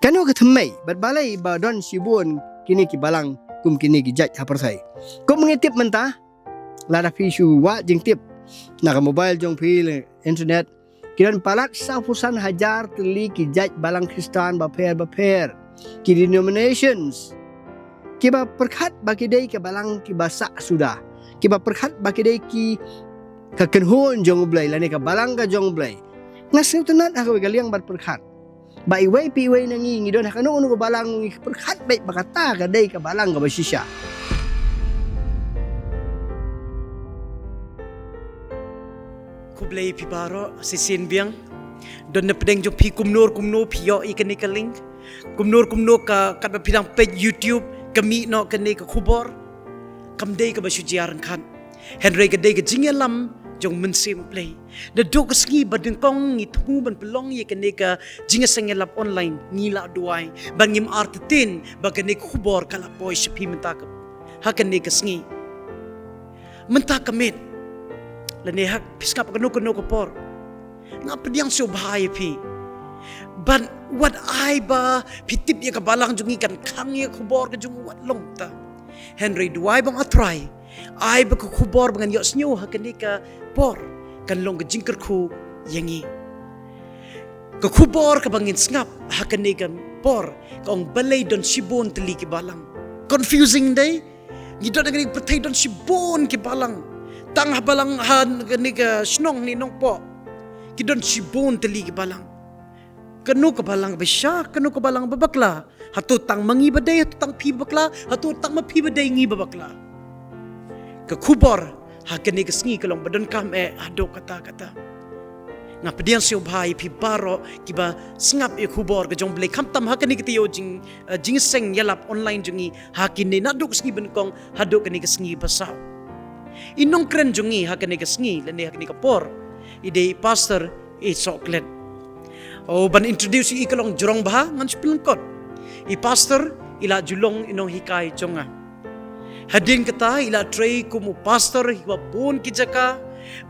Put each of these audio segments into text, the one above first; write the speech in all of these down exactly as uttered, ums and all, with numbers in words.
Kano ka thymmei bad balei ba don shibun kine ki balang kum kine ki jait ha pyrthei? Kum ngi tip mynta, lada phi shu wad jingtip na ka mobile jong phi, internet, ki don palat saw phew san hajar tylli ki jait balang Khristan bapher bapher, ki denominations, kiba pyrkhat ba ki dei ka balang kiba sah suda, kiba pyrkhat ba ki dei ki ka kynhun jong U Blei lane ka balang ka jong U Blei. Nga sngewtynnat ha kawei ka liang ban pyrkhat ba iwei pa iwei na ngi, ngi don ha kano kano ka balang, ngi pyrkhat beit ba kata ka dei ka balang kaba shisha. Khublei phi baroh, shisien biang. Don na pdeng jong phi kumno kumno phi ïoh ïa kane ka link, kumno kumno ka katba phi dang peit YouTube, ka mih noh kane ka khubor. Kam dei kaba shu jia ryngkat, hynrei ka dei ka jingïalam jong Mynsiem Blei. Naduh ka sngi ba nyngkong ngi thmu ban pynlong ïa kane ka jingïaseng ïalap online, ngi la duwai bad ngim artatien ba kane ka khubor ka la poi sha phi mynta ka, ha kane ka sngi. Mynta ka miet, lane ha phi sngap kano kano ka por, nga pdiang sngewbha ïa phi. Bad wat ai ba phi tip ïa ka balang jong ngi kan khang ïa ka khubor ka jong ngi, wat long ta. Hynrei duwai ba nga trai, ai ba ka khubor ba ngan ïohsngew ha kane ka por kan long ka jingkyrkhu ïa ngi. Ka khubor kaba ngin sngap ha kane ka por ka ong balei don shibun tylli ki balang. Confusing dei? Ngi don ha kane ka pyrthei don shibun ki balang. Tang ha balang ha kane ka shnong ne Nongpoh, ki don shibun tylli ki balang. Kano ka balang ba shisha, kano ka balang ba bakla? Hato tang ma ngi ba dei, hato tang phi ba bakla, hato tang ma phi ba dei ngi ba bakla? Ka khubor ha kane ka sngi ka long ba donkam eh haduh katta katta. Nga pdiang sngewbha ïa phi baroh kiba sngap ïa ka khubor ka jong U Blei, khamtam ha kane ka taïew jing, eh, jingïaseng ïalap online jong ngi, ha kine naduh ka sngi ba nyngkong haduh kane ka sngi ba saw. I nongkren jong ngi ha kane ka sngi lane ha kane ka por i dei i Pastor Isoh Klet. Oh, ban introduce ïa i ka long jrong bha, ngan shu pynlyngkot. I Pastor i la ju long i nonghikai jong nga. Hadien kata i la trei kum u pastor ha kiba bun ki jaka,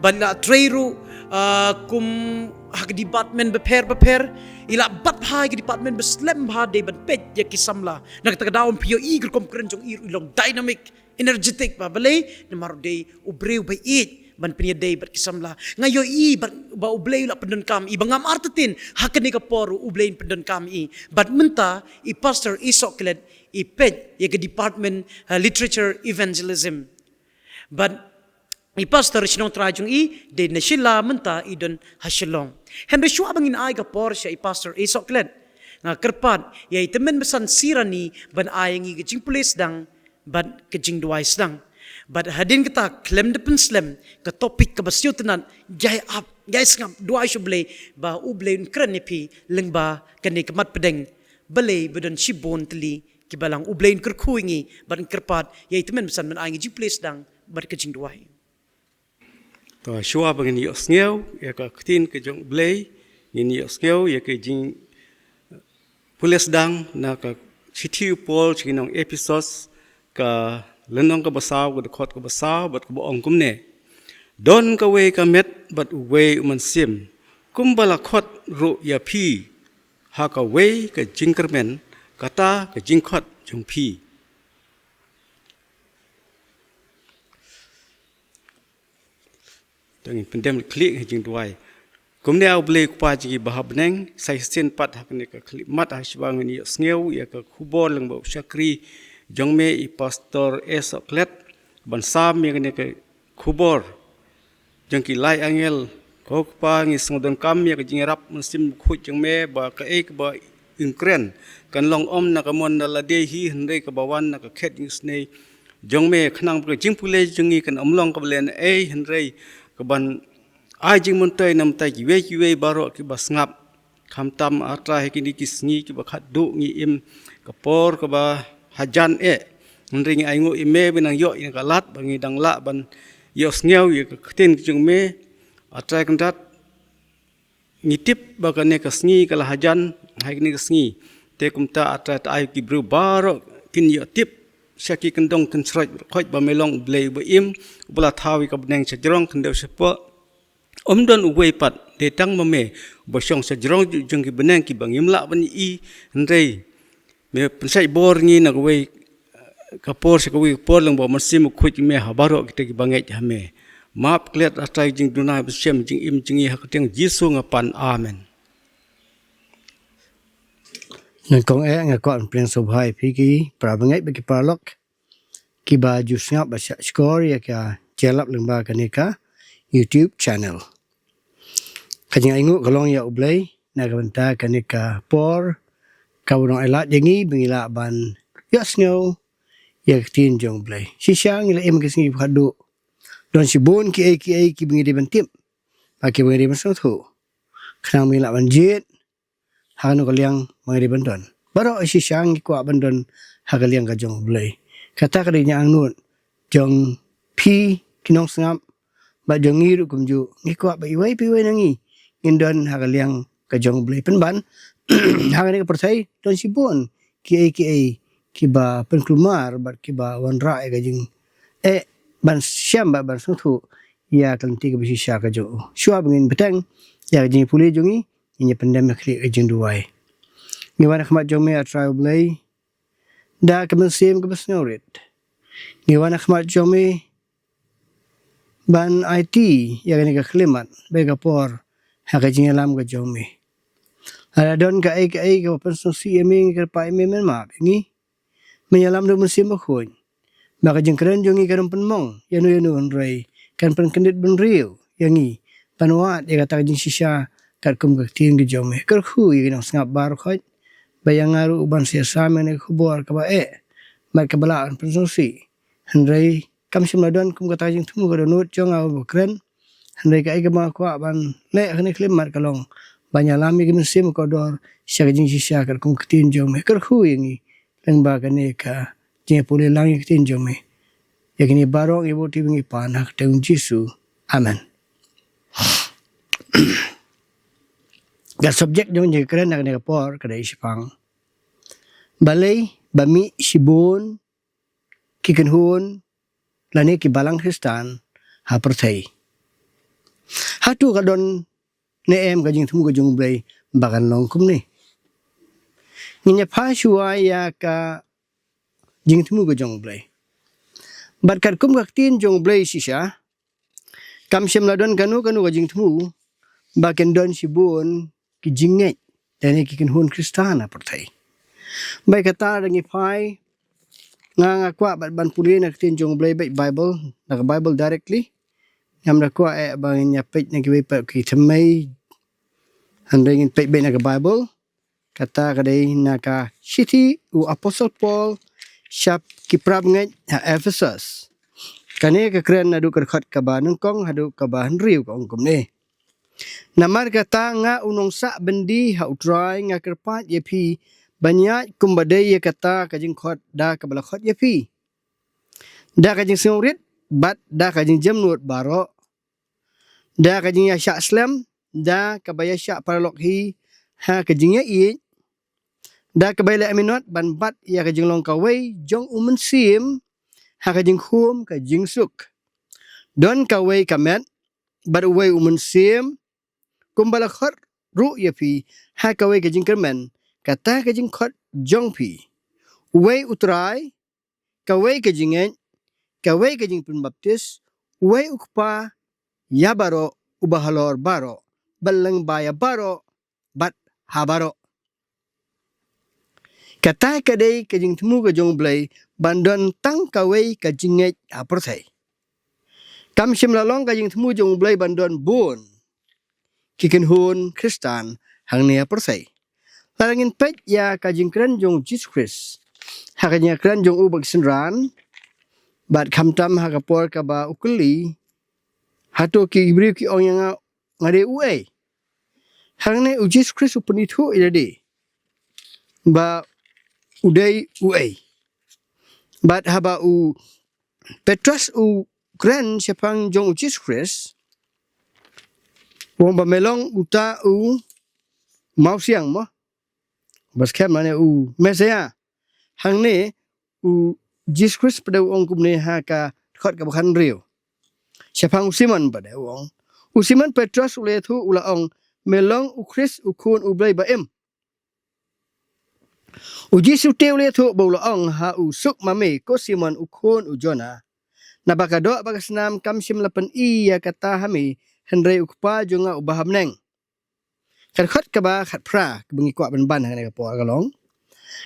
bad i la trei ruh, ah, kum ha ki department bapher bapher. I la bat bha ha ki department ba slem bha dei ban peit ïa ki samla. Na kata ka daw phi ïohi ka rukom kren jong i ruh i long dynamic, energetic bha. Balei? Namar u dei u briew ba ïeit ban pynïadei bad ki samla. Nga ïohi bad ba U Blei u la pyndonkam i ba ngam artatien ha kane ka por U Blei un pyndonkam i. Bad mynta i Pastor Isoh Klet i peit ïa ka department, uh, literature evangelism. Bad i Pastor shnong trai jong i dei na Shilla, mynta i don ha Shillong. Hynrei shuwa ba ngin ai ka por sha i Pastor Isoh Klet, nga kyrpad ïa i Tymmen Basan Sirani ban ai ïa ngi ka jingpule sdang bad ka jingduwai sdang. Bad hadien kata khlem da pynslem, ka topic kaba sngewtynnat, ïai ap, ïai sngap, duwai sha U Blei ba U Blei un kren ïa phi lyngba kane ka mat pdeng, balei ba don shibun tylli ki balang. U Blei un kyrkhu ïa ngi bad un kyrpad ïa i Tymmen Basan ban ai ngi jingpule sdang bad ka jingduwai. To, shuwa ba ngin ïohsngew ïa ka ktien ka jong U Blei, ngin ïohsngew ïa ka jingpule sdang na ka shithi u Paul sha ki nong Ephesos, ka lynnong kaba saw, ka dkhot kaba saw, bad kaba ong kumne: Don kawei ka met bad uwei u mynsiem, kumba la khot ruh ïa phi ha kawei ka jingkyrmen, kata ka jingkhot jong phi. Te ngin pyndem khlieh ha jingduwai. Kumne, A U Blei Kpa jong ngi ba ha bneng, sa shisien pat ha kane ka khlieh mat, ha shwa ngin ïohsngew ïa ka khubor lyngba u shakri jong me i Pastor Isoh Klet, ban sam ïa kane ka khubor jong ki lai angel. Ko Kpa, ngi sngewdonkam ïa ka jingïarap Mynsiem Bakhuid jong me ba kaei kaba un kren kan long ym na ka mon na lade hi, hynrei kaba wan na ka khet jingisynei jong me, khnang ba ka jingpule jong ngi kan ym long kaba lehnohei, hynrei kaban ai jingmyntoi na bynta kiwei kiwei baroh kiba sngap. Khamtam A Trai, ha kine ki sngi kiba khatduh ngi im ka por kaba hajan eh, hynrei ngi ainguh ïa me ba nang ïoh ïa ka lad ba ngi dang lah ban ïohsngew ïa ka ktien ka jong me. A Trai, kynrad ngi tip ba kane ka sngi ka la hajan ha kine ki sngi. Te kumta A Trai, to ai ki briew baroh kin ïoh tip sha ki kyndong kynshrek bakhuid ba me long U Blei uba im, uba la thaw ïa ka bneng shajrong khyndew shapoh. Ym don uwei pat Te tang ma me ba shong sha jrong jong ki bneng kiba ngim lah ban i, hynrei me pynsait bor ngi na kawei ka por sha kawei ka por, lyngba u Mynsiem Bakhuid jong me ha baroh kita kiba ngeit ha me. Map klet ha ka jingduna ba shem jingim jong ngi, ha ka kyrteng Jisu nga pan. Amen. Nyngkong eh nga kwah ban pdiang sngewbha ïa phi ki para bangeit bad ki paralok kiba ju sngap bad shah shkor ïa ka jingïalap lyngba kane ka YouTube channel. Ka jingainguh ka long ïa U Blei na ka bynta kane ka por kaba u nang ai lad ïa ngi ba ngi lah ban ïohsngew ïa ka ktien jong U Blei. Shisha ngi la im ha ki sngi ba khatduh, don shibun kiei kiei kiba ngi dei ban tip bad kiba ngi dei ban sngewthuh, khnang ba ngi lah ban jied ha kano ka liang ba ngi dei ban don. Baroh shisha ngi kwah ban don ha ka liang ka jong U Blei. Kata ka dei ka jingangnud jong phi ki nongsngap bad jong ngi ruh kumjuh. Ngi kwah ba iwei pa iwei na ngi ngin don ha ka liang ka jong U Blei. Pynban ha kane ka pyrthei don shibun kiei kiei kiba pynkulmar bad kiba wanrah ïa ka jingeh ban shem bad ban sngewthuh ïa ka lynti kaba shisha ka jong u. Shuwa ba ngin bteng ïa ka jingpule jong ngi, ngin ïa pyndem ïa ka khlieh ka jingduwai. Ngi wan ha khmat jong me, A Trai U Blei, da ka mynsiem kaba sngewrit. Ngi wan ha khmat jong me ban aiti ïa kane ka khyllipmat bad ka por ha ka jingïalam ka jong me. Lada don kaei kaei kaba pynsngewsih ïa me, ngi kyrpad ïa me ban map ïa ngi. Men ïalam da u Mynsiem Bakhuid ba ka jingkren jong ngi kan ym pynmong ïano ïano, hynrei kan pynkyndit bynriew ïa ngi ban wad ïa kata ka jingshisha katkum ka ktien ka jong me. Kyrkhu ïa ki nongsngap baroh khoit, ba ïa nga ruh ban sa ïasam ïa kane ka khubor kaba eh bad kaba lah ban pynsngewsih. Hynrei kam shym la don kum kata ka jingthmu ka dohnud jong nga uba kren. Hynrei kaei kaba nga kwah ban leh ha kane ka khyllipmat ka long ban ïalam ïa ki mynsiem kordor sha ka jingshisha katkum ka ktien jong me. Kyrkhu ïa ngi lyngba kane ka jingpule lang ïa ka ktien jong me. Ïa kine baroh ngi bud ïa ngi pan ha ka kyrteng Jisu. Amen. Ka subject jong ka jingkren ha kane ka por ka dei shaphang balei ba mih shibun ki kynhun lane ki balang Khristan ha pyrthei. Hato ka don ne em ka jingthmu ka jong U Blei ba kan long kumne? Ngin ïa phai shuwa ïa ka jingthmu ka jong U Blei. Bad katkum ka ktien jong U Blei shisha, kam shym la don kano kano ka jingthmu ba kin don shibun ki jingngeit lane ki kynhun Khristan ha pyrthei. Bad kata da ngi phai, nga nga kwah bad ban pule na ka ktien jong U Blei bad Bible, na ka Bible directly. Ngam da kwah eh ba ngin ïa peit na kiwei pat ki thymmei, hynrei ngin peit beit na ka Bible. Kata ka dei na ka shithi u Apostle Paul sha ki parabangeit ha Ephesus. Kane ka kren naduh ka dkhot kaba nyngkong haduh kaba hynriew, ka ong kumne: Namar kata nga u nongsah byndi ha U Trai nga kyrpad ïa phi ban ïaid kumba dei ïa kata ka jingkhot da kaba la khot ïa phi, da ka jingsngewrit bad da ka jingjemnud baroh, da ka jingïashah slem, da kaba ïashah paralok hi ha ka jingïaieit, da kaba ïaleh minot ban bat ïa ka jinglong kawei jong u Mynsiem ha ka jingkhum ka jingsuk. Don kawei ka met bad uwei u Mynsiem, kumba la khot ruh ïa phi ha kawei ka jingkyrmen, kata ka jingkhot jong phi. Uwei U Trai, kawei ka jingngeit, kawei ka jingpynbaptis, uwei U Kpa ïa baroh, uba halor baroh bad lyngba ïa baroh bad ha baroh. Kata ka dei ka jingthmu ka jong U Blei ban don tang kawei ka jingngeit ha pyrthei. Kam shym la long ka jingthmu jong U Blei ban don bun ki kynhun Khristan hangne ha pyrthei. Lada ngin peit ïa ka jingkren jong U Jisu Khrist ha ka jingkren jong u bad ki synran, bad khamtam ha ka por kaba u kylli, hato ki briew ki ong ïa nga, nga dei uei? Hangne U Jisu Khrist u pynithuh ïa lade ba u dei uei. Bad haba u Petros u kren shaphang jong U Jisu Khrist, u ong ba me long uta u mawsiang mo, ba skhem lane u Messaïah. Hangne U Jisu Khrist pat u ong kumne ha ka dkhot kaba khathynriew shaphang u Simon pat u ong, U Simon Petros u la ïathuh u la ong, me long u Khrist u khun u Blei ba im. U Jisu te u la ïathuh bad u la ong ha u, suk ma me ko Simon u khun u Jona. Naba ka doh bad ka snam kam shym la pyni ïa kata ha me, hynrei u Kpa jong nga uba ha bneng. Ka dkhot kaba khatphra kaba ngi kwah ban ban ha kane ka por ka long,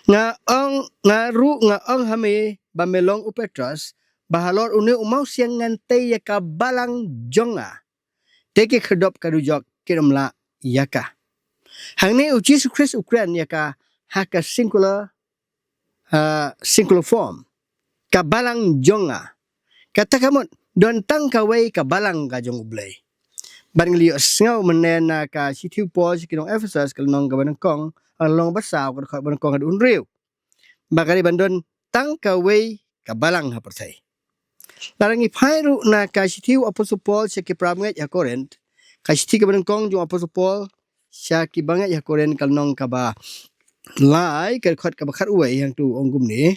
nga ong, nga ruh nga ong ha me ba me long u Petros, ba halor une u mawsiang ngan tei ïa ka balang jong nga. Te ki khyrdop ka dujok kin ym lah ïa ka. Hangne u Jisu Khrist u kren ïa ka ha ka singular, ha singular form. Ka balang jong nga. Kata ka mut don tang kawei ka balang ka jong U Blei. Bad ngi la ïohsngew mynne na ka shithi u Paul sha ki nong Ephesos ka lynnong kaba nyngkong, ka lynnong ba saw, ka dkhot ba nyngkong haduh hynriew. Ba ka dei ban don tang kawei ka balang ha pyrthei. Lada ngi phai ruh na ka shithi u Apostol Paul sha ki para bangeit ha Korinth, ka shithi kaba nyngkong jong u Apostol Paul sha ki bangeit ha Korinth ka lynnong kaba lai, ka dkhot kaba khatwei, hangtu ong kumne.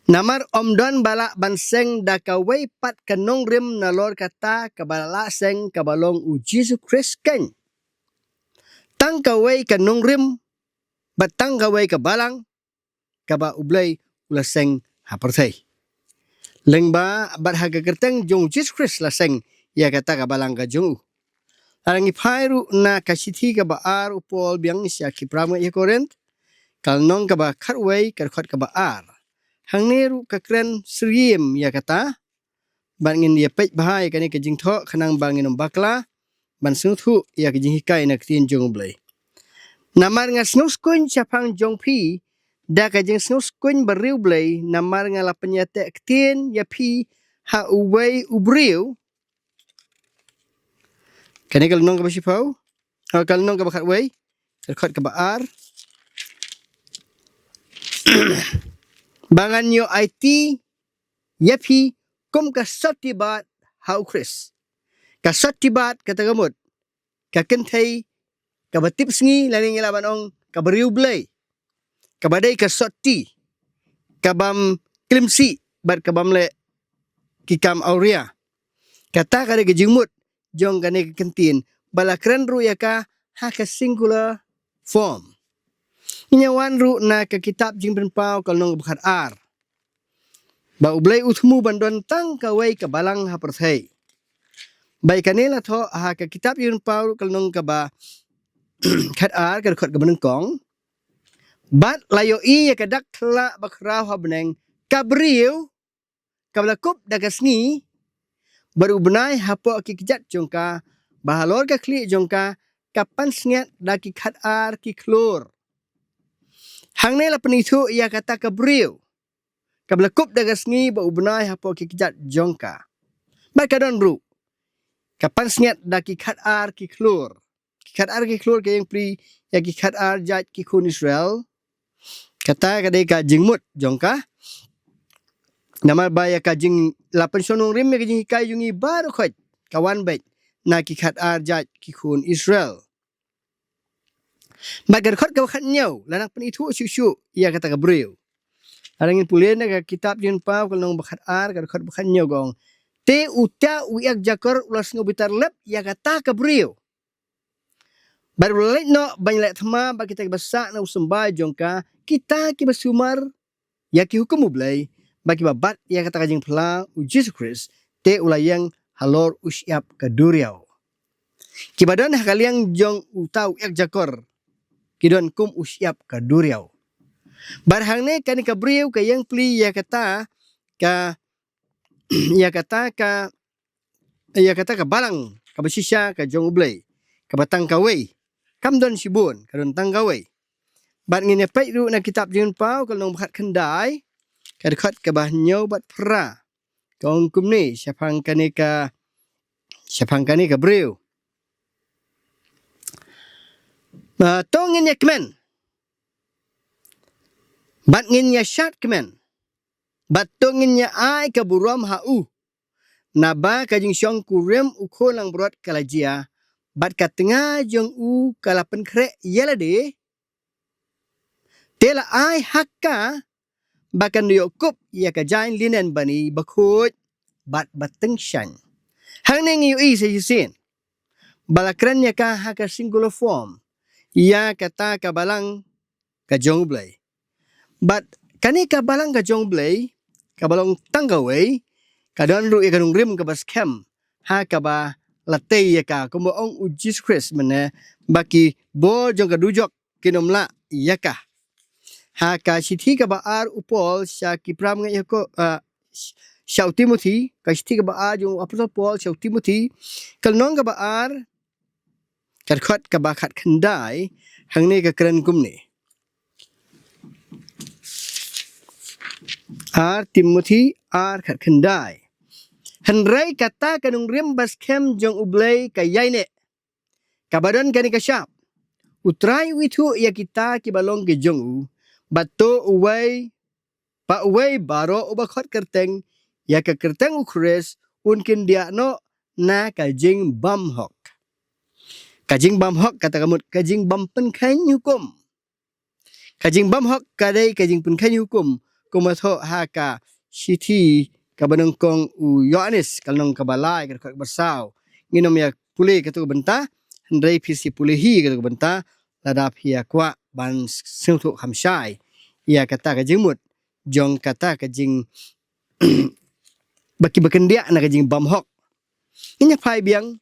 Namar ym don ba lah ban seng da kawei pat ka nongrim nalor kata kaba la lah seng, kaba long u Jisu Khrist keiñ. Tang kawei ka nongrim bad tang kawei ka balang kaba U Blei u la seng ha pyrthei. Lyngba bad ha ka kyrteng jong u Jisu Khrist la seng ïa kata ka balang ka jong u. Lada ngi phai ruh na ka shithi kaba ar u Paul biang sha ki para bangeit ha Korinth, ka lynnong kaba khatwei, ka dkhot kaba ar. Hangne ruh ka kren syriem ïa kata, bad ngin ïa peit bha ïa kane ka jingthoh khnang ba ngin ym bakla ban sngewthuh ïa ka jinghikai na ka ktien jong U Blei. Namar nga sngewskuiñ shaphang jong phi da ka jingsngewskuiñ bariewblei, namar nga la pynïateh ktien ïa phi ha uwei u briew. Kane ka lynnong kaba shiphew, oh, ka lynnong kaba khatwei, ka dkhot kaba ar. Ba ngan ïoh aiti ïa phi kum ka sotti bad ha u Khrist. Ka sotti bad kata ka mut ka kynthei kaba tip sngi, lane ngi lah ban ong ka bariewblei, kaba dei ka sotti, kabym klim sih bad kabym leh ki kam awria. Kata ka dei ka jingmut jong kane ka kyntien, ba la kren ruh ïa ka ha ka singular form. Ngin ïa wan ruh na ka kitab Jingpynpaw ka lynnong kaba khatar, ba U Blei u thmu ban don tang kawei ka balang ha pyrthei. Ba ïa kane la thoh ha ka kitab Jingpynpaw ruh ka lynnong kaba khatar, ka dkhot kaba nyngkong. Bad la ïohi ïa ka dak khyllah ba khraw ha bneng, ka briew kaba la kup da ka sngi, bad u bnai hapoh ki kjat jong ka, ba halor ka khlieh jong ka ka pansngiat da ki khatar ki khlur. Hangne la pynithuh ïa kata ka briew kaba la kup da ka sngi bad u bnai hapoh ki kjat jong ka. Bad ka don ruh ka pansngiat da ki khatar ki khlur. Ki khatar ki khlur ka ïeng pli ïa ki khatar jait ki khun Israel. Kata ka dei ka jingmut jong ka. Namar ba ïa ka jing, la pynshong nongrim ïa ka jinghikai jong ngi baroh khoit, ka wan beit na ki khatar jait ki khun Israel. Bad ka dkhot kaba khathynñiew la nang pynithuh shuh shuh ïa kata ka briew. Lada ngin pule na ka kitab Jingpynpaw ka lynnong ba khatar, ka dkhot ba khathynñiew ka ong, te uta u ïakjakor u la sngewbitar lep ïa kata ka briew. Bad u la leit noh ban leh thma bad kita kiba sah na u symbai jong ka, kita kiba sumar ïa ki hukum U Blei, bad kiba bat ïa kata ka jingphla u Jisu Khrist, te u la ïeng halor u shyiap ka duriaw. Kiba don ha ka liang jong uta u ïakjakor ki don kum u shyiap ka duriaw. Bad hangne kane ka briew ka ïeng pli ïa kata ka, ïa kata ka, ïa kata ka balang kaba shisha ka jong U Blei, kaba tang kawei. Kam don shibun, ka don tang kawei. Bad ngin ïa peit ruh na kitab Jingpynpaw ka lynnong ba khatkhyndai, ka dkhot kaba hynñiew bad phra. Ka ong kumne shaphang kane ka, shaphang kane ka briew. Ah, to ngin ïa kmen bad ngin ïa shad kmen, bad to ngin ïa ai ka burom ha u. Naba ka jingshong kurim u khun langbrot ka la jia, bad ka tnga jong u ka la pynkhreh ïa lade. Te la ai ha ka ba kan ïoh kup ïa ka jaiñ linen bani bakhuid bad batyngshaiñ. Hangne ngi ïohi sa shisien ba la kren ïa ka ha ka singular form, ïa kata ka balang ka jong U Blei. Bad kane ka balang ka jong U Blei, kaba long tang kawei, ka don ruh ïa ka nongrim kaba skhem ha kaba la tei ïa ka, kumba ong U Jisu Khrist mynne ba ki bor jong ka dujok kin ym lah ïa ka. Ha ka shithi kaba ar u Paul sha ki para bangeit ha ko, ah, sha u Timothi, ka shithi kaba ar jong u Apostol Paul sha u Timothi, ka lynnong kaba ar, ka dkhot kaba khatkhyndai, hangne ka kren kumne. Ar Timothi ar khatkhyndai. Hynrei kata ka nongrim ba skhem jong U Blei ka ïaineh, kaba don kane ka shap: U Trai u ithuh ïa kita kiba long ki jong u, bad to uwei pa uwei baroh uba khot kyrteng ïa ka kyrteng U Khrist un kyndiah noh na ka jingbymhok. Ka jingbymhok, kata ka mut ka jingbym pynkheiñ hukum. Ka jingbymhok ka dei ka jingpynkheiñ hukum, kumba thoh ha ka shithi kaba nyngkong u Ïoannis, ka lynnong kaba lai, ka dkhot kaba saw. Ngin ym ïa pule kato ka bynta, hynrei phi sa pule hi kato ka bynta lada phi ïa kwah ban sngewthuh kham shai ïa kata ka jingmut jong kata ka jing ba ki ba kyndiah na ka jingbymhok. Ngin ïa phai biang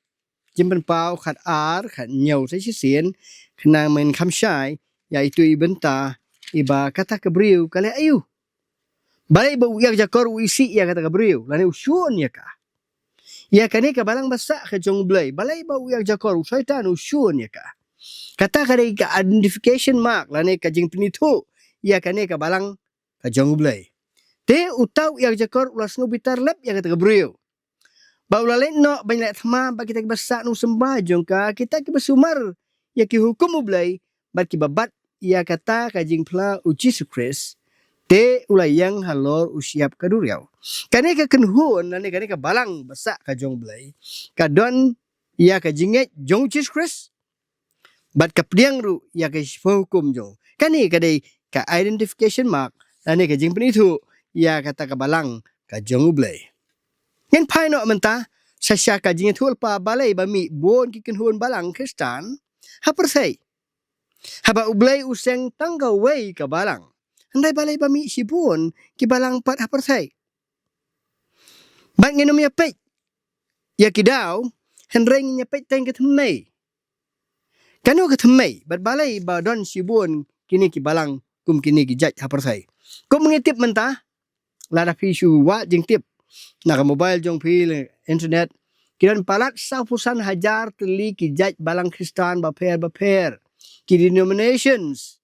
Jingpynpaw khatar, khathynñiew sa shisien, khnang men kham shai ïa itu i bynta, iba kata ka briew ka leh aïu. Balei ba u ïakjakor u isih ïa kata ka briew, lane u shun ïa ka. Ïa kane ka balang ba sah ka jong U Blei, balei ba u ïakjakor, u Soitan u shun ïa ka. Kata ka dei ka identification mark, lane ka jingpynithuh ïa kane ka balang ka jong U Blei. Te uta u ïakjakor u la sngew bitar lep ïa kata ka briew. Ba u la leit noh ban leh thma bad kita kiba sah nongsymbai jong ka, kita kiba sumar ïa ki hukum U Blei, bad kiba bat ïa kata ka jingphla U Jisu Khrist. Te u la ïeng halor u shyiap ka duriaw. Kane ka kynhun, lane kane ka balang ba sah ka jong U Blei, ka don ïa ka jingngeit jong U Jisu Khrist, bad ka pdiang ruh ïa ka shiphew hukum jong u. Kane ka dei ka identification mark, lane ka jingpynithuh ïa kata ka balang ka jong U Blei. Ngin phai noh mynta sha, sha ka jingïathuhlypa, balei ba mih bun ki kynhun balang Khristan ha pyrthei, haba U Blei u seng tang kawei ka balang. Hynrei balei ba mih shibun ki balang pat ha pyrthei. Bad ngin ym ïa peit ïa ki daw, hynrei ngin ïa peit teng ka thymmei. Kano ka thymmei, bad balei ba don shibun kine ki balang kum kine ki jait ha pyrthei? Kum ngi tip mynta, lada phi shu wad jingtip na ka mobile jong phi, internet, ki don palat sawphew san hajar tylli ki jait balang Khristan bapher bapher, ki denominations,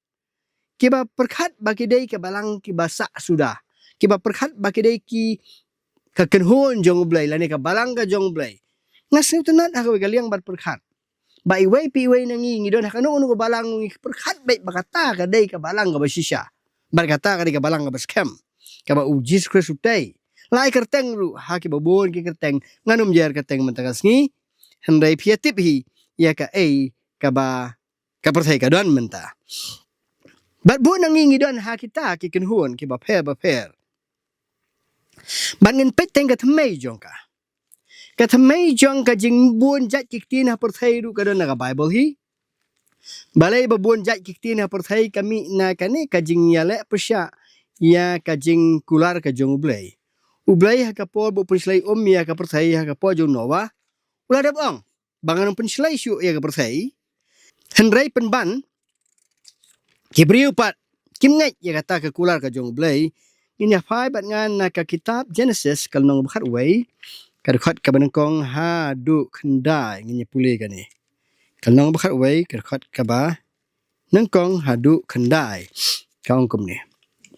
kiba pyrkhat ba ki dei ka balang kiba sah suda, kiba pyrkhat ba ki dei ki, ka kynhun jong U Blei, lane ka balang ka jong U Blei. Nga sngewtynnat ha kawei ka liang ban pyrkhat ba iwei pa iwei na ngi, ngi don ha kano kano ka balang, ngi pyrkhat beit ba kata ka dei ka balang kaba shisha, bad kata ka dei ka balang kaba skhem, kaba U Jisu Khrist u tei. La ai kyrteng ruh ha kiba bun ki kyrteng, ngan ym jer kyrteng mynta ka sngi, hynrei phi ïa tip hi ïa kaei kaba ka pyrthei ka don mynta. Bad bun na ngi ngi don ha kita ki kynhun kiba pher bapher. Bad ngin peit teng ka thymmei jong ka. Ka thymmei jong ka jingbun jait ki ktien ha pyrthei ruh ka don na ka Baibl hi. Balei ba bun jait ki ktien ha pyrthei? Ka mih na kane ka jingïaleh pyrshah ïa ka jingkular ka jong U Blei. U Blei ha ka por ba u pynshlei um ïa ka pyrthei, ha ka por jong u Noah, u la dep ong ba ngan ym pynshlei shuh ïa ka pyrthei. Hynrei pynban ki briew pat kim ngeit ïa kata ka kular ka jong U Blei. Ngin ïa phai bad nga na ka kitab Genesis, ka lynnong ba khatwei, ka dkhot kaba nyngkong haduh khyndai, ngin ïa pule kane. Ka lynnong ba khatwei, ka dkhot kaba nyngkong haduh khyndai. Ka ong kumne: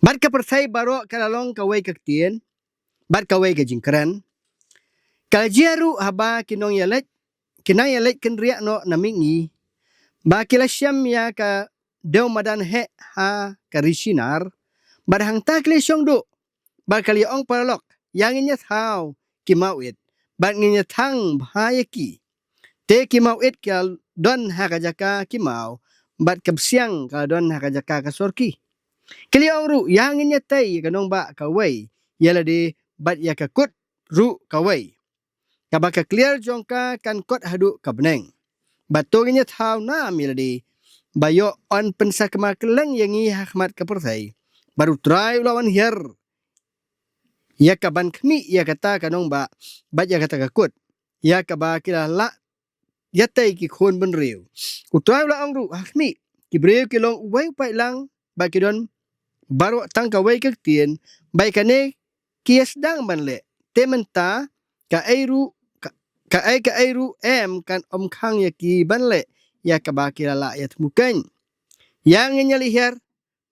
Bad ka pyrthei baroh ka la long kawei ka ktien bad kawei ka jingkren. Ka la jia ruh haba ki nongïaleit, ki nongïaleit kynriah noh na mihngi, ba ki la shem ïa ka dew madan heh ha ka ri Shinar, bad hangta ki la shong duh, bad ki la ong paralok: Ïa ngin ïa thaw ki mawit, bad ngin ïa thang bha ïa ki. Te ki mawit ki la don ha ka jaka ki maw, bad ka bsiang ka la don ha ka jaka ka sorki. Ki la ong ruh: Ïa ngin ïa tei ïa ka nongbah kawei ïa lade, bad ïa ka kut ruh kawei. kaba ka kliar jong ka kan kot haduh ka bneng. Bad to ngin ïa thaw nam ïa lade ba ïoh yn pynsakma kylleng ïa ngi ha khmat ka pyrthei. Bad U Trai u la wan hiar ïa ka ban khmih ïa kata ka nongbah bad ïa kata ka kut, ïa kaba ki la lah ïatei ki khun bynriew. U Trai u la ong ruh, ha khmih, ki briew ki long uwei u paidlang, ba ki don baroh tang kawei ka ktien, ba ïa kane ki ïa sdang ban leh. Te mynta, kaei ruh, ka, kaei kaei ruh em kan ym khang ïa ki ban leh ïa kaba ki la lah ïa thmu keiñ. Ïa ngin ïa leh hiar,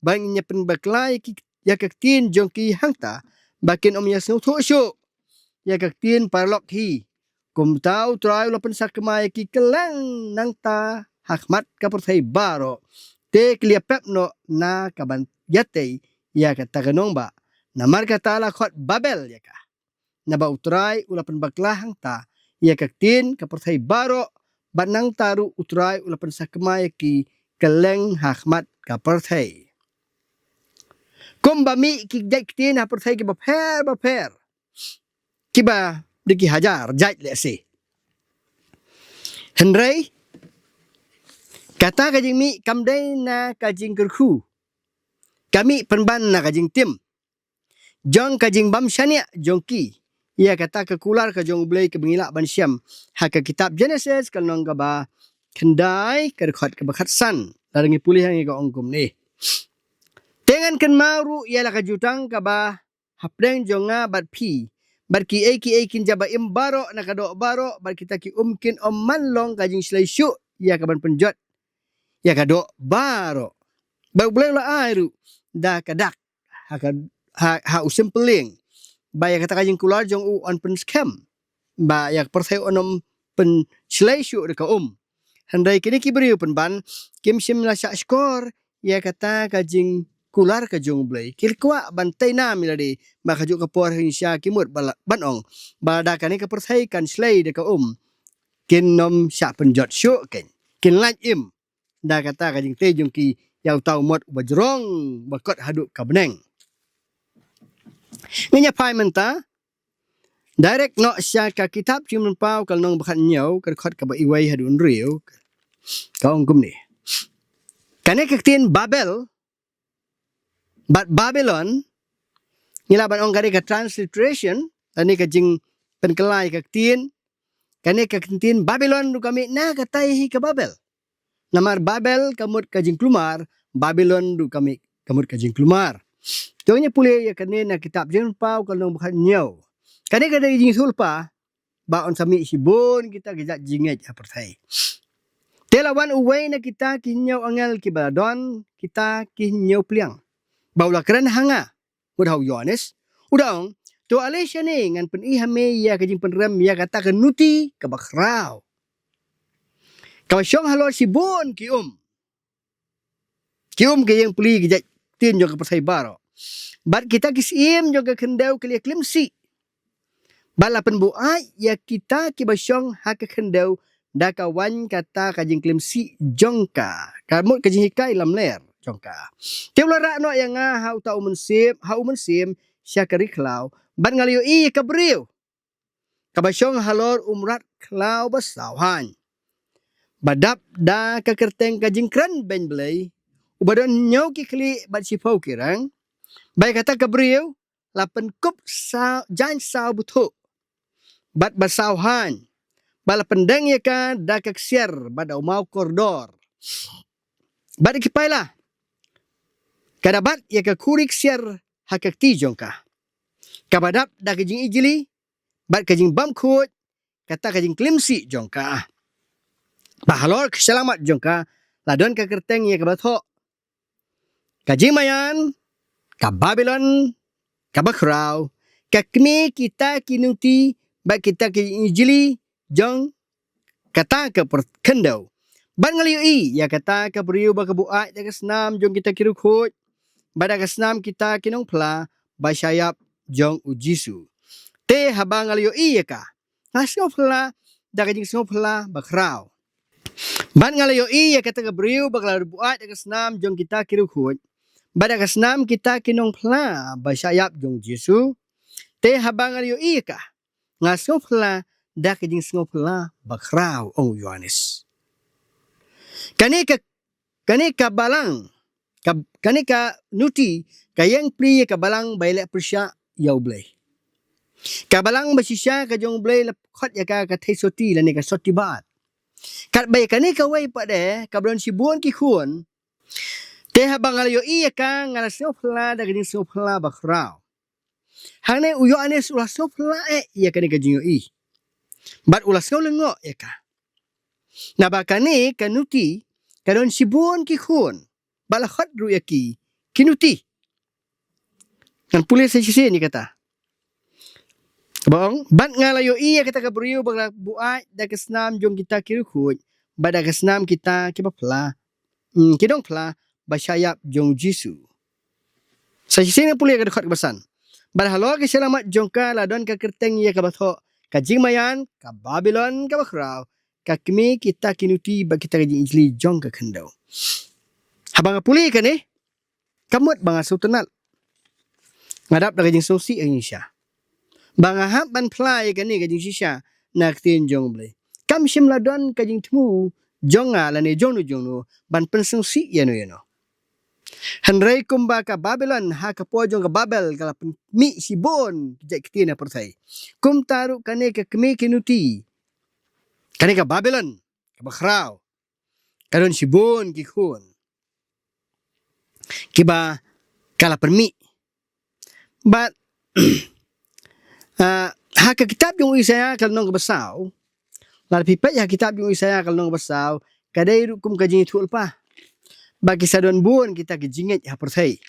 ba ngin ïa pynbakla ïa ki, ïa ka ktien jong ki hangta, ba kin ym ïa sngewthuh shuh ïa ka ktien paralok hi. Kumta U Trai u la pynsakma ïa ki kylleng nangta ha khmat ka pyrthei baroh. Te ki la ïa pep noh na ka ban ïatei ïa kata ka nongbah. Namar kata la khot Babel ïa ka. Naba U Trai u la pynbakla hangta ïa ka ktien ka pyrthei baroh, bad nangta ruh U Trai u la pynsakma ïa ki kylleng ha khmat ka pyrthei. Kumba mih ki jait ktien ha pyrthei kiba pher bapher, kiba dei ki hajar jait lehse. Hynrei kata ka jingmih kam dei na ka jingkyrkhu, ka mih pynban na ka jingtim jong ka jingbym shaniah jong ki ïa kata ka kular ka jong U Blei kaba ngi lah ban shem ha ka kitab Genesis ka lynnong kaba khyndai ka dkhot kaba khatsan. Lada ngi pule ha ngi ka ong kumne: Te ngan kynmaw ruh ïa la ka jutang kaba hapdeng jong nga bad phi, bad kiei kiei kin jaba im baroh na ka doh baroh, bad kita ki um kin ym man long ka jingshlei shuh ïa ka ban pynjot ïa ka doh baroh. Bad U Blei u la ai ruh da ka dak ha ka, ha, ha u shymplieng, ba ïa kata ka jingkular jong u yn pynskhem ba ïa ka pyrthei un ym pynshlei shuh da ka um. Hynrei kine ki briew pynban kim shym la shah shkor ïa kata ka jingkular ka jong U Blei. Ki la kwah ban tei nam ïa lade ba kajuh ka por hynrei sha ki mut ba la, ban ong ba lada kane ka pyrthei kan shlei da ka um, kin ym shah pynjot shuh keiñ, kin lait im da kata ka jingtei jong ki ïa uta u mot uba jrong ba kot haduh ka bneng. Ngin ïa phai mynta direct noh sha ka kitab Jingpynpaw ka lynnong ba khathynñiew ka dkhot kaba iwei haduh hynriew. Ka ong kumne: Kane ka ktien Babel bad Babilon, ngi lah ban ong ka dei ka transliteration lane ka jingpynkylla ïa ka ktien. Kane ka ktien Babilon ruh ka mih na kata hi ka Babel. Namar Babel ka mut ka jingkulmar, Babilon ruh ka mih ka mut ka jingkulmar. To ngin ïa pule ïa kane na kitab Jingpynpaw ka lynnong ba khathynñiew. Kane ka dei ka jingsulpa ba yn sa mih shibun kita ki jait jingngeit ha pyrthei. Te la wan uwei na kita ki hynñiew angel kiba la don kita ki hynñiew pliang, ba u la kren ha nga mut ha u Ïoannis, u da ong: To ale shane, ngan pyni ha me ïa ka jingpynrem ïa kata ka nuti kaba khraw, kaba shong halor shibun ki um, ki um ki ïing pli ki jait ktien jong ka pyrthei baroh. Bad kita ki syiem jong ka khyndew ki la ïa klim sih, bad la pynbuaid ïa kita kiba shong ha ka khyndew da ka waiñ kata ka jingklim sih jong ka, ka mut ka jinghikai lamler jong ka. Te u la rah noh ïa nga ha uta u mynsiem, ha u mynsiem sha ka ri khlaw, bad nga la ïohi ïa ka briew kaba shong halor u mrad khlaw ba saw haiñ, ba dap da ka kyrteng ka Jingkren Beiñ Blei, uba don hynñiew ki khlieh bad shiphew ki rang. Bad ïa kata ka briew la pynkup sa, jaiñ saw bthuh bad ba saw haiñ, bad la pyndeng ïa ka da ka ksiar bad da u maw kordor. Bad ïa ki paila ka da bat ïa ka khuri ksiar ha ka kti jong ka, kaba dap da ka jingijli bad ka jingbymkhuid kata ka jingklim sih jong ka. Bad halor ka shyllangmat jong ka la don ka kyrteng ïa kaba thoh: Ka jingmaïan, ka Babilon kaba khraw, ka kmie kita ki nuti bad kita ki jingijli jong kata ka pyrthei khyndew. Bad nga la ïohi ïa kata ka briew ba ka buaid da ka snam jong kita ki riewkhuid bad da ka snam kita ki nongphla ba shah ïap jong U Jisu. Te haba nga la ïohi ïa ka, nga sngewphylla da ka jingsngewphylla ba khraw. Bad nga la ïohi ïa kata ka briew ba ka la buaid da ka snam jong kita ki riewkhuid bad da ka snam kita ki nongphla ba shah ïap jong U Jisu. Te haba nga la ïohi ïa ka, nga sngewphylla da ka jingsngewphylla bakhraw, ong u Ïoannis. Kane ka, kane ka balang, ka, kane ka nuti, ka ïeng plie ïa ka balang ba ïaleh pyrshah ïa U Blei. Ka balang ba shisha ka jong U Blei la khot ïa ka ka theisotti lane ka sotti bad. Katba ïa kane kawei pat de, kaba don shibun ki khun. Te haba nga la ïohi ïa ka, nga la sngewphylla da ka jingsngewphylla bakhraw. Hangne u Ïoannis u la sngewphylla eh ïa kane ka jingïohi. Bad u la sngewlyngngoh ïa ka. Naba kane ka nuti, ka don shibun ki khun. Bad la khot ruh ïa ki, ki nuti. Ngan pule sa shisien ïa kata. Ba ong, bad nga la ïohi ïa kata ka briew ba la buaid da ka snam jong kita ki riewkhuid, bad da ka snam kita kiba phylla, mm, ki nongphylla ba shah ïap jong U Jisu. Sa shisien ngan pule ïa ka dkhot kaba san. Bad halor ka shyllangmat jong ka la don ka kyrteng ïa kaba thoh, ka jingmaïan, ka Babilon kaba khraw, ka kmie kita ki nuti bad kita ki jingisynei jong ka khyndew. Haba nga pule ïa kane, ka mut ba nga sngewtynnat. Nga dap da ka jingsngewsih ïa ka jingshisha. Ba nga hap ban plie ïa kane ka jingshisha na ka ktien jong U Blei. Kam shym la don ka jingthmu jong nga lane jong no jong no ban pynsngewsih ïa no ïa no. Hynrei kumba ka Babilon ha ka por jong ka Babel ka la pynmih shibun ki jait ktien ha pyrthei. Kumta ruh kane ka kmie ki nuti. Kane ka Babilon kaba khraw. Ka don shibun ki khun. Kiba ka la pynmih. Bad, ah, ha ka kitab jong u Isaïah ka lynnong kaba saw. Lada phi peit ha ka kitab jong u Isaïah ka lynnong kaba saw, ka dei ruh kum ka jingïathuhlypa. Ba ki sa don bun kita ki jingngeit ha pyrthei.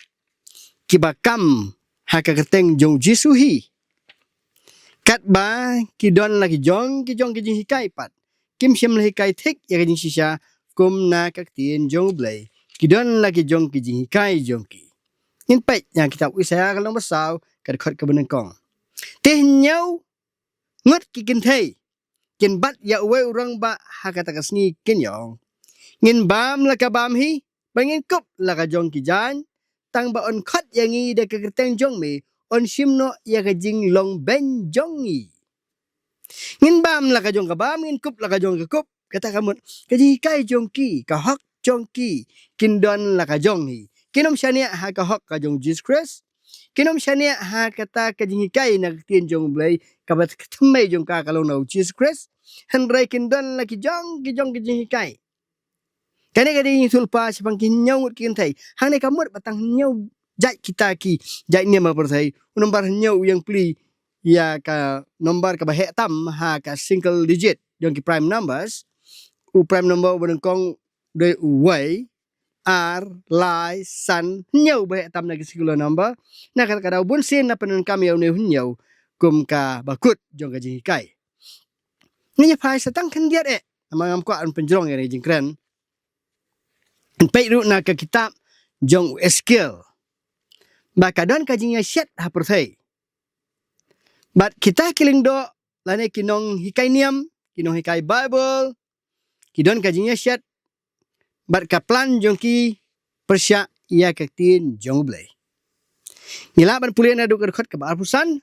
Kiba kam ha ka kyrteng jong U Jisu hi. Katba ki don la ki jong ki jong ki jinghikai pat. Kim shym la hikai thik ïa ka jingshisha kum na ka ktien jong U Blei. Ki don la ki jong ki jinghikai jong ki. Ngin peit ïa kitab u Isaïah ka lynnong ba saw ka dkhot kaba nyngkong. Te hynñiew ngut ki kynthei kin bat ïa uwei u rangbah ha kata ka sngi kin ïa ong. Ngin bam la ka bam hi, ba ngin kup la ka jong ki jaiñ, tang ba yn khot ïa ngi da ka kyrteng jong me, yn shim noh ïa ka jinglong beiñ jong ngi. Ngin bam la ka jong ka bam, ngin kup la ka jong ka kup, kata ka mut, ka jinghikai jong ki, ka hok jong ki, kin don la ka jong hi. Kin ym shaniah ha ka hok ka jong Jisu Khrist. Kin ym shaniah ha kata ka jinghikai na ka ktien jong U Blei, kaba ka thymmei jong ka ka long na U Jisu Khrist. Hynrei kin don la ki jong, ki jong ki jinghikai. Kane ka dei ïathuhlypa shaphang ki hynñiew ngut ki kynthei. Hangne ka mut ba tang hynñiew jait kita ki jait niam ha pyrthei. U nombar hynñiew u ïeng plie ïa ka nombar kaba heh tam ha ka single digit jong ki prime numbers. U prime number uba nyngkong dei u wei, ar, lai, san, hynñiew ba heh tam na ki singular number. Na kata ka daw bun sien la pyndonkam ïa une u hynñiew kum kaba kut jong ka jinghikai. Ngin ïa phai sa tang khyndiat eh. Namar ngam kwah ban pynjrong ïa ka jingkren. Ngin peit ruh na ka kitab jong u Esekiel. Ba ka don ka jingïashet ha pyrthei. Bad kita ki lyngdoh lane ki nonghikai niam, ki nonghikai Baibl, ki don ka jingïashet, bad ka plan jong ki pyrshah ïa ka ktien jong U Blei. Ngi lah ban pule naduh ka dkhot kaba arphew san.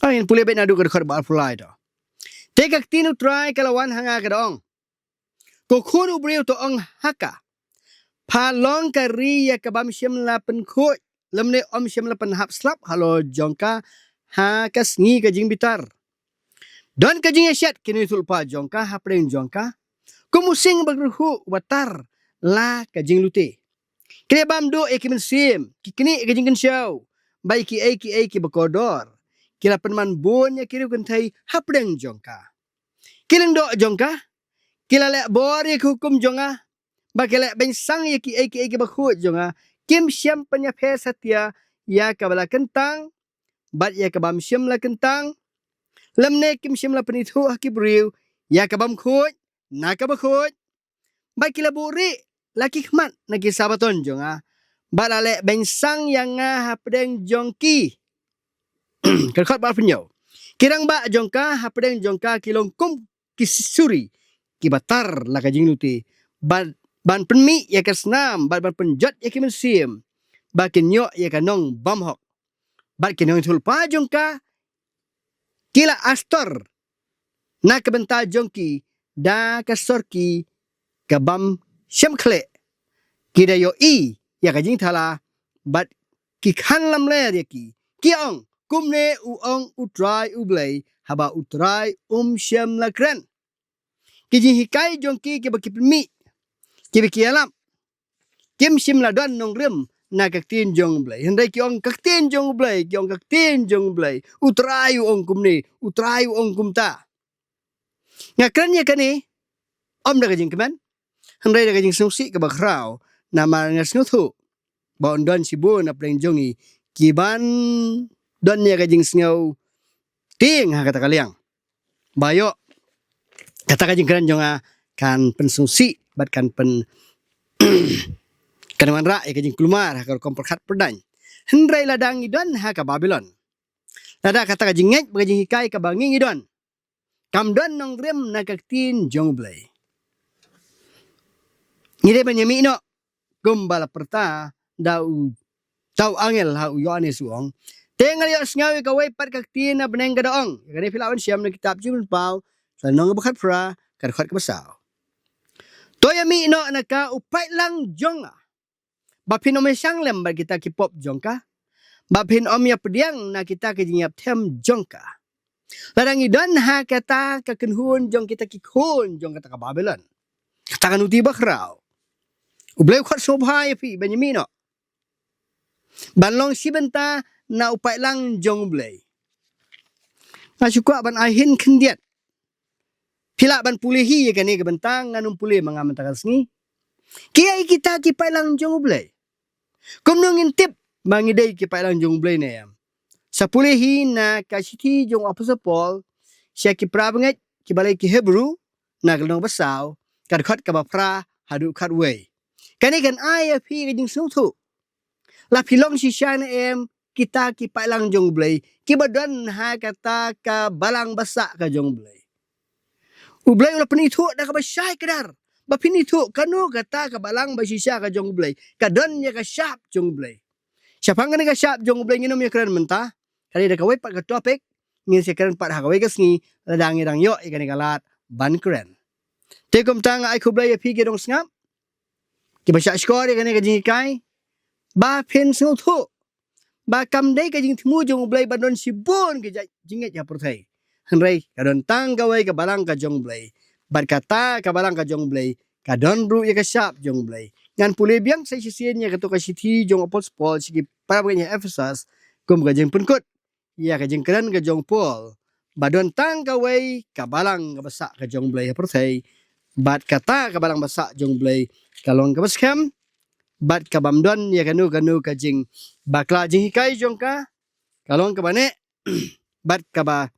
Ah, ngin pule beit naduh ka dkhot kaba arphew lai to. Te ka ktien U Trai ka la wan ha nga ka da ong. Ko khun u briew, to ong ha ka. Pha long ka ri ïa ka bym shym la pynkhuid, lymne ym shym la pynhap slap halor jong ka ha ka sngi ka jingbitar. Don ka jingïashet ki nongïathuhlypa jong ka hapdeng jong ka. Kum u sing bakyrhuh uba tar la ka jinglute. Ki la bam duh ïa ki mynsiem, ki knieh ïa ka jingkynshew, bad ïa kiei kiei kiba kordor. Ki la pynman bun ïa ki riew kynthei hapdeng jong ka. Ki lyngdoh jong ka, ki la leh bor ïa ki hukum jong nga, bad ki la leh beiñ sang ïa kiei kiei kiba khuid jong nga, kim shym pynïapher satia ïa kaba la kyntang, bad ïa ka bym shym la kyntang, lymne kim shym la pynithuh ha ki briew ïa ka bym khuid na kaba khuid, bad ki la buhrieh la ki khmat na ki Sabaton jong nga, bad la leh beiñ sang ïa nga hapdeng jong ki. Ka dkhot ba arphew hynñiew. Ki rangbah jong ka hapdeng jong ka ki long kum ki suri kiba tar la ka jinglute, bad ban pynmih ïa ka snam, bad ban pynjot ïa ki mynsiem, ba kin ïoh ïa ka nongbymhok. Bad ki nongïathuhlypa jong ka ki la astor na ka bynta jong ki da ka sorki ka bym shemkhleh. Ki da ïohi ïa ka jingthala bad ki khan lamler ïa ki. Ki ong, kumne u ong U Trai U Blei, haba U Trai um shym la kren. Ki jinghikai jong ki kiba ki pynmih, kiba ki ïalap, kim shym la don nongrim na ka ktien jong U Blei. Hynrei ki ong ka ktien jong U Blei, ki ong ka ktien jong U Blei. U Trai u ong kumne, U Trai u ong kumta. Nga kren ïa kane, ym da ka jingkmen, hynrei da ka jingsngewsih kaba khraw, namar nga sngewthuh ba un don shibun na pdeng jong ngi kiban don ïa ka jingsngew tieng ha kata ka liang. Ba ïoh kata ka jingkren jong nga kan pynsngewsih bad kan pyn kan wanrah ïa ka jingkulmar ha ka rukom pyrkhat pyrdaiñ. Hynrei lada ngi don ha ka Babilon, lada kata ka jingngeit bad ka jinghikai kaba ngi ngi don kam don nongrim na ka ktien jong U Blei, ngi dei ban ïa mih noh kumba la pyrta da u, da u angel ha u Ïoannis, u ong, te nga la ïohsngew ïa kawei pat ka ktien na bneng ka da ong. Ïa kane phi lah ban shem na kitab Jingpynpaw, lynnong ba khatphra, ka dkhot kaba saw. To ïa mih noh na ka u paidlang jong nga, ba phin ym ïa shah lem bad kita ki pop jong ka, ba phin ym ïa pdiang na kita ki jingïap them jong ka. Lada ngi don ha kata ka kynhun jong kita ki khun jong kata ka Babilon, kata ka nuti bakhraw, U Blei u khot sngewbha ïa phi ban ïa mih noh, ban long shi bynta na u paidlang jong U Blei. Nga shu kwah ban ai hynrei khyndiat. Phi lah ban pule hi ïa kane ka bynta, ngan ym pule ma nga mynta ka sngi. Kiei kita ki paidlang jong U Blei? Kumno ngin tip ba ngi dei ki paidlang jong U Blei ne em? Sa pule hi na ka shithi jong u Apostol Paul sha ki parabangeit kiba leit ki Hebru, na ka lynnong ba saw, ka dkhot kaba phra haduh khatwei. Kane kan ai ïa phi ka jingsngewthuh. La phi long shisha ne em kita ki paidlang jong U Blei kiba don ha kata ka balang basa ka jong U Blei? U Blei u la pynithuh da kaba shai kdar ba phin ithuh kano kata ka balang ba shisha ka jong U Blei, ka don ïa ka shap jong U Blei. Shaphang kane ka shap jong U Blei ngin ym ïa kren mynta, ka dei da kawei pat ka topic, ngin sa kren pat ha kawei ka sngi lada ngi dang ïoh ïa kane ka lad ban kren. Te kumta nga ai khublei ïa phi ki nongsngap kiba shah shkor ïa kane ka jinghikai, ba phin sngewthuh ba kam dei ka jingthmu jong U Blei ban don shibun ki jait jingngeit ha pyrthei. Hynrei ka don tang kawei ka balang ka jong U Blei. Bad kata ka balang ka jong U Blei ka don ruh ïa ka shap jong U Blei. Ngan pule biang sa shisien ïa kato ka shithi jong u Apostol Paul sha ki parabangeit ha Ephesus kum ka jingpynkut ïa ka jingkren ka jong u Paul, ba don tang kawei ka balang kaba sah ka jong U Blei ha pyrthei. Bad kata ka balang ba sah jong U Blei ka long kaba skhem, bad ka bym don ïa kano kano ka jingbakla jinghikai jong ka, ka long kaba neh bad kaba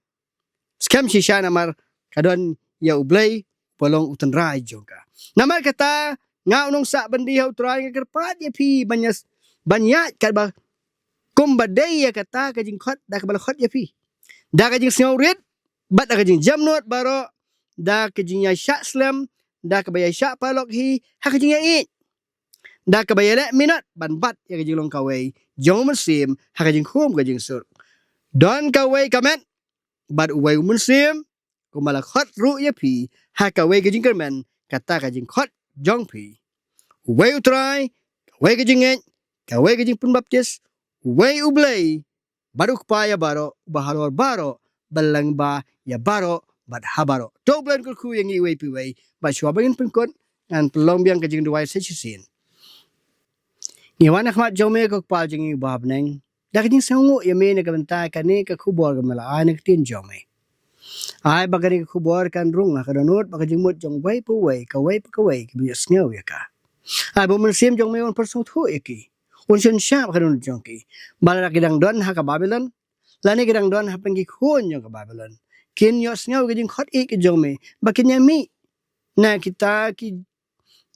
skhem shisha namar ka don ïa U Blei ba long u tynrai jong ka. Namar kata nga u nongsah byndi ha U Trai nga kyrpad ïa phi ban ïa, ban ïaid katba kumba dei ïa kata ka jingkhot da kaba la khot ïa phi, da ka jingsngewrit bad da ka jingjemnud baroh, da ka jingïashah slem, da kaba ïashah paralok hi ha ka jingïaieit, da kaba ïaleh minot ban bat ïa ka jinglong kawei jong u Mynsiem ha ka jingkhum ka jingsuk. Don kawei ka met bad uwei u Mynsiem, kumba la khot ruh ïa phi ha kawei ka jingkyrmen, kata ka jingkhot jong phi. Uwei U Trai, kawei ka jingngeit, kawei ka jingpynbaptis, uwei U Blei bad U Kpa ïa baroh, uba halor baroh, ba lyngba ïa baroh bad ha baroh. To U Blei un kyrkhu ïa ngi iwei pa iwei. Bad shuwa ba ngin pynkut, ngan pynlong biang ka jingduwai sa shisien. Ngi wan ha khmat jong me ko Kpa jong ngi uba ha bneng, da ka jingsngewnguh ïa me na ka bynta kane ka khubor kaba me la ai na ka ktien jong me. Ai ba kane ka khubor kan rung ha ka dohnud bad ka jingmut jong uwei pa uwei, kawei pa kawei kiba ïohsngew ïa ka. Ai ba u Mynsiem jong me un pynsngewthuh ïa ki, un shon shah ha ka dohnud jong ki, ba lada ki dang don ha ka Babilon, lane ki dang don hapdeng ki khun jong ka Babilon, kin ïohsngew ka jingkhot ïeit ka jong me, ba kin ïa mih na kita ki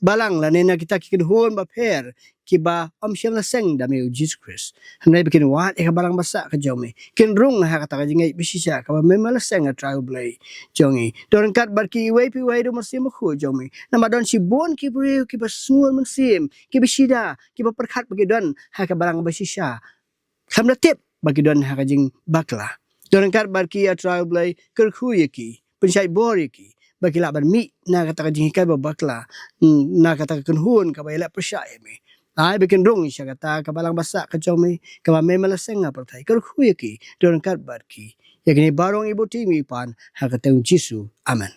balang lane na kita ki kynhun bapher kiba ym shym la seng da me U Jisu Khrist. Hynrei ba kin wad ïa ka balang ba sah ka jong me, kin rung ha kata ka jingngeit ba shisha kaba me me la seng, A Trai U Blei jong ngi. To ryngkat bad ki iwei pa iwei da u Mynsiem Bakhuid jong me. Namar don shibun ki briew kiba sngur mynsiem, kiba shida, kiba pyrkhat ba ki don ha ka balang ba shisha, khlem da tip ba ki don ha ka jingbakla. To ryngkat bad ki, A Trai U Blei, kyrkhu ïa ki. pynshait bor ïa ki ba ki lah ban mih na kata ka jinghikai ba bakla, mm, na kata ka kynhun kaba ïaleh pyrshah ïa me. Ai ba kin rung sha kata ka balang ba sah ka jong me, kaba me me la seng ha pyrthei. Kyrkhu ïa ki, don ryngkat bad ki. Ïa kine baroh ngi buti ngi pan ha ka kyrteng Jisu. Amen.